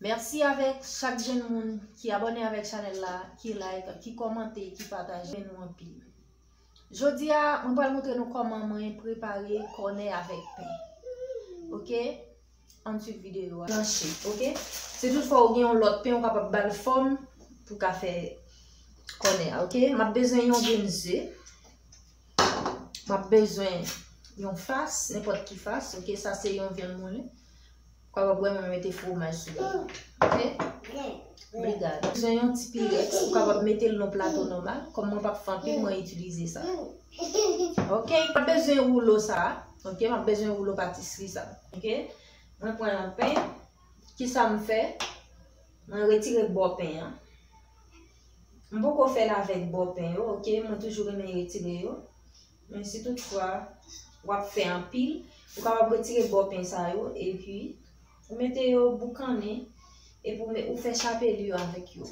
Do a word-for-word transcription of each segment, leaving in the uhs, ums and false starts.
Mèsi avèk chak grenn moun ki abòne avèk chanèl la, ki like, ki kòmante, ki pataje nou anpil. Jodi a, mwen pral montre nou kòman mwen prepare kònè avèk pen. Oke? Ann swiv videyo a. Planche, oke? Si toutfwa ou gen yon lòt pen, ou kapab ba l fòm pou ka fè kònè a, oke? M ap bezwen yon grenn ze. M ap bezwen yon fas, nenpòt ki fas, oke? Sa se yon vyann moulen. Ou kapab wè mwen mete fwomaj sou li. Oke? Obrigado. Bezwen yon ti pirèks, ou kapab mete l nan plato nòmal. Kòm mwen p ap fè anpil, mwen itilize sa. Oke? M ap bezwen woulo sa a. Oke? M ap bezwen woulo patisri sa a. Oke? Mwen pran yon pen. Kisa m fè? Mwen retire bò pen an. M poko fè l avèk bò pen yo, oke? Mwen toujou renmen retire yo. Men si toutfwa w ap fè anpil, ou kapab retire bò pen sa yo, epi ou mete yo boukannen, epi ou, ou fè chapelure avèk yo.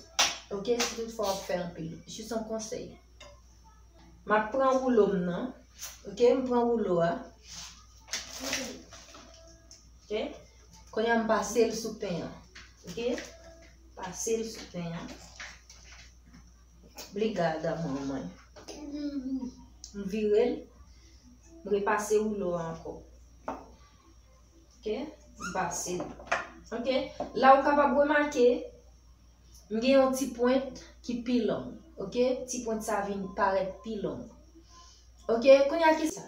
Oke? Si toutfwa w ap fè anpil. Jis yon konsèy. M ap pran woulo m nan. Oke? M pran woulo a. Oke? Kounye a m pase l sou pen an. Oke? Pase l sou pen an. Obrigado, mamãe. M vire l. M repase woulo a ankò. Oke? M pase l. Oke? La ou kapab remake, m gen yon ti pwent ki pi long. Oke? Ti pwent sa vin parèt pi long. Oke? Kounye a ki sa?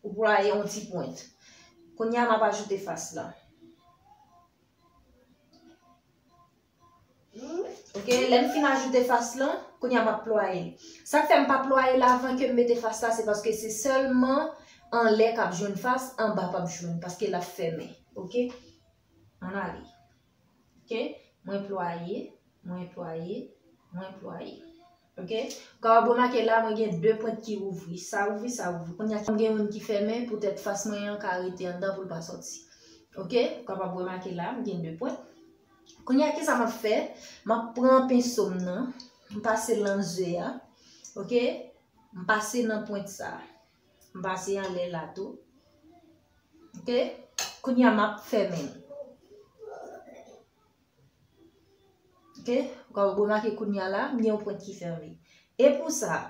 Ou plwaye yon ti pwent. Kounye a m ap ajoute fas la. Oke, lè m fin ajoute fas lan, kounye a m ap plwaye. Sa k fè m pa plwaye l avan ke m mete fas la, se paske se sèlman anlè k ap jwenn fas, anba p ap jwenn, paske l ap fèmen. Oke? Ann ale. Oke? Mwen plwaye, mwen plwaye, mwen plwaye. Oke? Ou kapab remake la, mwen gen de pwent ki ouvri. Sa ouvri, sa ouvri. Kounye a, m gen youn ki fèmen, poutèt fas mwen an ka rete anndan pou l pa sòti. Oke? Ou kapab remake la, m gen de pwent. Kounye a, kisa m ap fè? M ap pran penso m nan, m pase l nan ze a. Oke? M pase nan pwent sa a. M pase anlè la tou. Oke? Kounye a, m ap fèmen l. Oke? Ou ka remake kounye a la, m gen yon pwent ki fèmen. E pou sa,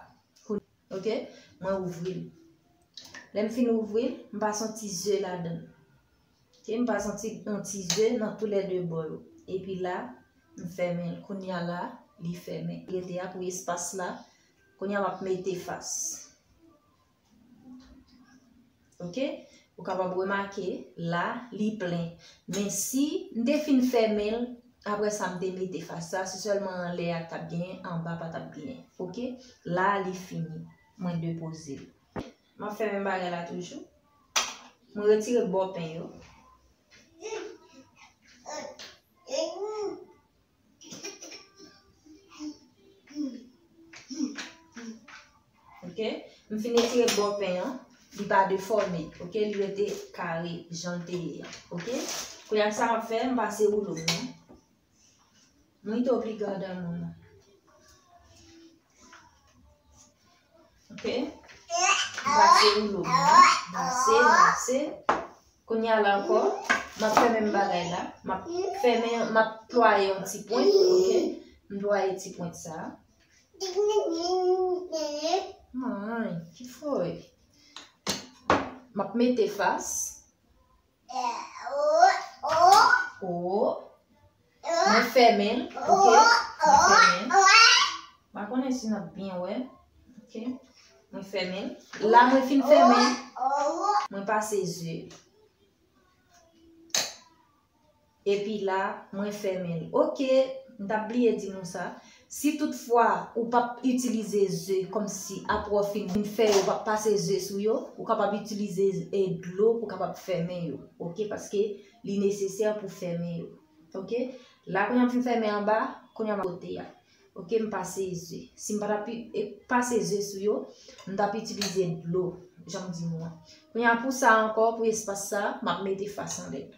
kounye, oke? Mwen ouvri l. Lè m fin ouvri l, m pase yon ti ze ladan l. Oke? M pase yon ti, yon ti ze nan toulède bò yo. Epi la, m fèmen l. Kounye a la, li fèmen. Rete a pou espas la. Kounye a, m ap mete fas. Oke? Ou kapab remake, la, li plen. Men si m te fin fèmen l, apre sa m te mete fas la, se sèlman anlè a k t ap genyen, anba pa t ap genyen. Oke? La, li fini. Mwen depoze l. M ap fè menm bagay la toujou. Mwen retire bò pen yo. Oke? M fin retire bò pen an, li pa defòme, oke? Li rete kare, jan l te ye an, oke? Kounye a, sa m ap fè, m pase woulo m nan. Muito obrigada, mama. Oke? M pase woulo m nan. Pase, pase. Kounye a la ankò, m ap fè menm bagay la. M ap fèmen, m ap plwaye yon ti pwent, oke? M plwaye ti pwent sa a. Ay, ki fòy. M ap mete fas. O. Mwen fèmen l, oke? Mwen fèmen l. M pa konnen si n ap byen wè. Oke? Mwen fèmen l. La mwen fin fèmen l. Mwen pase ze. Epi la, mwen fèmen l. Oke, m t ap bliye di nou sa. Si toutfwa ou p ap itilize ze kòmsi apre w fin fè yo, ou p ap pase ze sou yo, ou kapab itilize, e, dlo pou kapab fèmen yo. Oke, paske li nesesè pou fèmen yo. Oke? La, kounye a m fin fèmen anba, kounye a m ap kote a. Oke, m pase ze. Si m pa t ap i-, e, pase ze sou yo, m t ap itilize dlo, jan m di nou an. Kounye a pou sa ankò, pou espas sa, m ap mete fas anlè.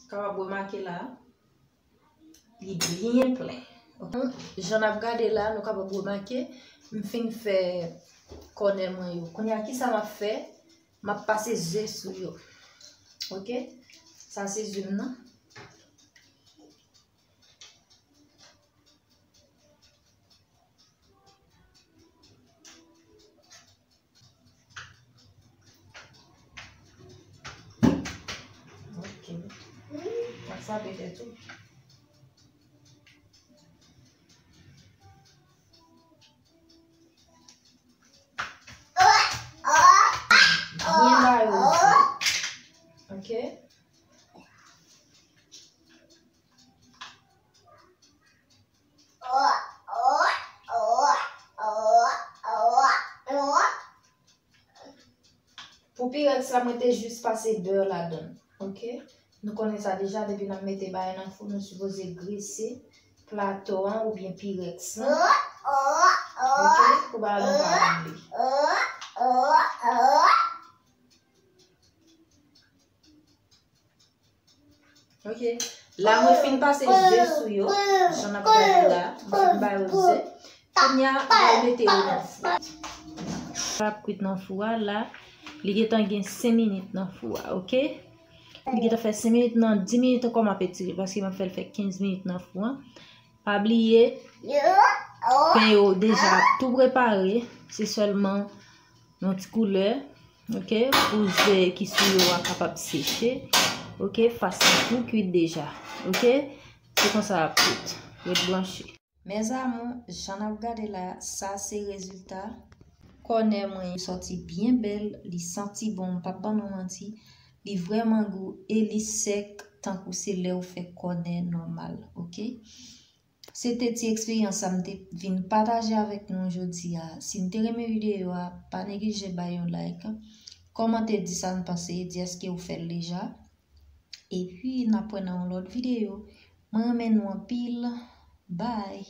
Kapab remake la. Li byen plen. Jan n ap gade la, nou kapab remake, M fin fè kònè mwen yo. Kounye a, kisa m ap fè? M ap pase ze sou yo. Ok? Sa se ze m nan. Ok. Ak sa, petèt tou. Byen ba yo isi. Ok. Pou pirèks la, mwen te jis pase bè ladan l. Ok? Nou konnen sa deja, depi n ap mete bagay nan fou, nou sipoze grese plato an oubyen pirèks lan. Ok? Pou bagay lan pa boule. Ok. La, mwen fin pase ze sou yo. Jan n ap gade la, mwen fin ba yo ze. Kounye a, mwen mete yo nan fou. Sa ap kwit nan fou a, la, li gentan gen senk minit nan fou a, ok? Li gentan fè senk minit nan, dis minit ankò m ap etire, paske m ap fè l fè kenz minit nan fou an. Pa bliye, pen yo deja tou prepare, se sèlman yon ti koulè, ok, pou ze ki sou yo a kapab seche, ok, fasil pou kwit deja, ok, se konsa y ap kwit, ret branche. Mes amours, jan n ap gade la, sa se rezilta kònè mwen, li sòti byen bèl, li santi bon, m p ap ban nou manti, li vrèman gou e li sèk tankou se lè ou fè kònè nòmal, ok? Se te ti eksperyans sa m te vin pataje avèk nou jodi a. Si n te renmen videyo a, pa neglije bay yon like, kòmante, di sa n panse, di èske ou fè l deja. Epi, n ap wè nan yon lòt videyo. Mwen renmen nou anpil. Bye!